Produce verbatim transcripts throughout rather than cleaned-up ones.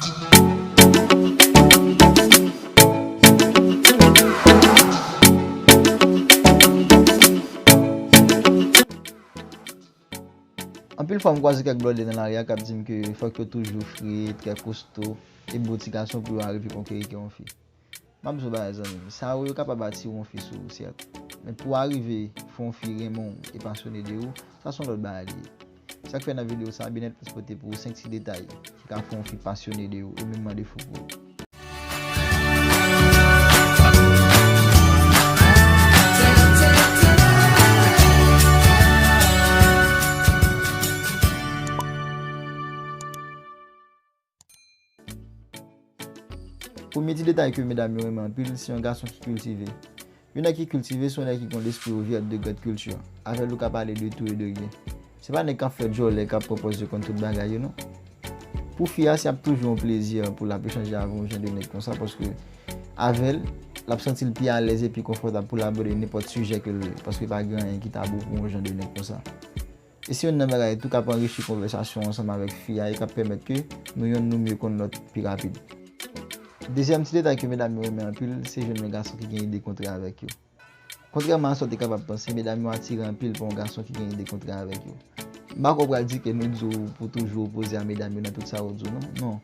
Anpil fwa, m kwaze kèk blòdè nan lari a k ap di m ke fòk yo toujou fre, trè kosto, e bon ti gason pou yo arive konkeri kè yon fi. M ap di w bagay, zanmi m, sa yo, yo kapab atire yon fi sou ou, sèt. Men pou w arive fè yon fi renmen w e pasyone de ou, sa se yon lòt bagay li ye. Sa k fè nan videyo sa a, Bennett Prince pote pou ou senk ti detay ki ka fè yon fi pasyone de ou e menm mande fou pou ou. Premye ti detay ke medam yo renmen anpil, se yon gason ki kiltive. Yon nèg ki kiltive, se yon nèg ki gen lespri ouvè de grande culture. Avè l, ou ka pale de tout e de rien. Se pa nèg k ap fè djòlè, k ap pran pòz yo konn tout bagay yo, non. Pou fi a, se ap toujou yon plezi pou l ap echanje avè yon jan de nèg konsa, paske avè l, l ap santi l pi alèz e pi konfòtab pou l abòde nenpòt sijè ke l vle, paske pa gen anyen ki tabou pou yon jan de nèg konsa. E se youn nan bagay tou k ap anrichi konvèsasyon ansanm avèk fi a e k ap pèmèt ke nou yonn nou mye konn lòt pi rapid. Dezyèm ti detay ke medam yo renmen anpil, se jwenn yon gason ki gen ide kontrè avèk yo. Kontrèman a sa w te kapab panse, medam yo atire anpil pa yon gason ki gen ide kontrè avèk yo. M pa kwè w pral di ke nou di w pou toujou opoze a medam yo nan tout sa yo di w, non. Non.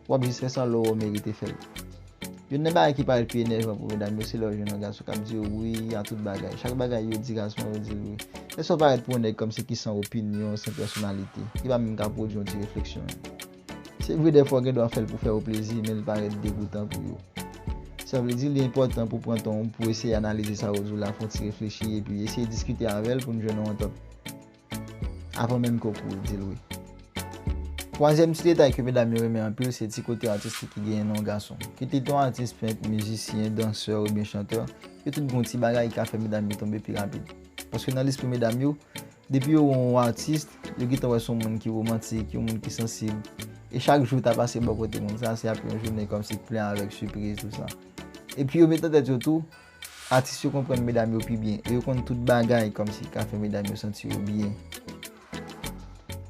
W ap jis fè sa lè w wè w merite fè l. Youn nan bagay ki parèt pi enèvan pou medam yo, se lè w jwenn yon gason k ap di yo wi a tout bagay. Chak bagay yo di gason an, yo di l wi. Lè sa w parèt pou yon nèg kòmsi ki san opinyon, san pèsonalite, ki pa menm ka pwodui yon ti refleksyon menm. Se vre, dèfwa w gen dwa fè l pou fè yo plezi, men l parèt degoutan pou yo. Sa vle di, li enpòtan pou pran tan w pou eseye analize sa yo di w la, fè yon ti reflechi, epi eseye diskite avè l pou n jwenn yon antant avan menm ke w kouri di l wi. Twazyèm ti detay ke medam yo renmen anpil, se ti kote atistik ki genyen nan yon gason. Kit li te yon atis, pent, mizisyen, dansè oubyen chantè, yo tout gen yon ti bagay ki ka fè medam yo tonbe pi rapid. Paske nan lespri medam yo, depi yo wè yon atis, yo gentan wè se yon moun ki womantik, yon moun ki sansib. E chak jou ta pase bò kote moun sa, se ap yon jounen kòmsi k plen avèk sipriz, tou sa. Epi yo met nan tèt yo tou, atis yo konprann medam yo pi byen, e yo konn tout bagay kòmsi k ka fè medam yo santi yo byen.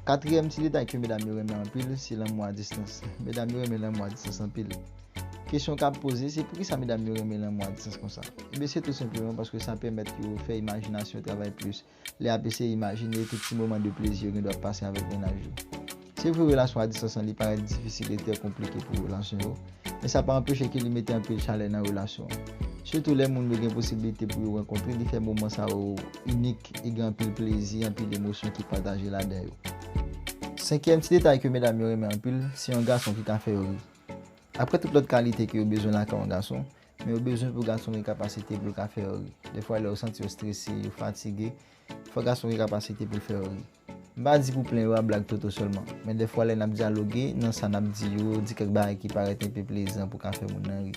Katriyèm ti detay ke medam yo renmen anpil, se lanmou a distans. Medam yo renmen lanmou a distans anpil. Kesyon k ap poze, se poukisa medam yo renmen lanmou a distans konsa? Ebyen, se tou senpleman paske sa pèmèt yo fè imajinasyon yo travay plis. Lè y ap eseye imajine tout ti moman de plezi yo gen dwa ap pase avèk mennaj yo. Se vre, relasyon a distans lan, li parèt difisil e trè konplike pou relasyon yo, men sa pa anpeche ke li mete anpil chalè nan relasyon an. Sitou lè moun yo gen posiblite pou yo rankontre, li fè moman sa yo inik e gen anpil plezi, anpil emosyon ki pataje ladan yo. Senkyèm ti detay ke medam yo renmen anpil, se yon gason ki ka fè yo ri. Apre tout lòt kalite ke yo bezwen lakay yon gason, men yo bezwen pou gason gen kapasite pou l ka fè yo ri. Dèfwa, lè yo santi yo strese, yo fatige, fò gason gen kapasite pou l fè yo ri. M pa di pou plen yo a blag toto sèlman, men dèfwa lè n ap dyaloge, nan sa n ap di yo, di kèk bagay ki parèt enpe plezan pou ka fè moun nan ri.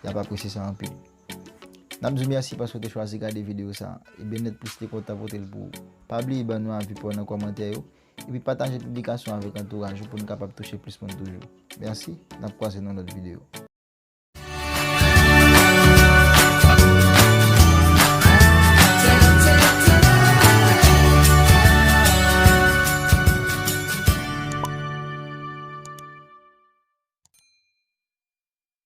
Y ap apresye sa anpil. N ap di w mèsi paske w te chwazi gade videyo sa a. E Bennett Prince te kontan pote l pou ou. Pa bliye ban nou avi pa w nan kòmantè yo, epi pataje piblikasyon avèk antouraj ou pou n kapab touche plis moun toujou. Mèsi, n ap kwaze nan lòt videyo.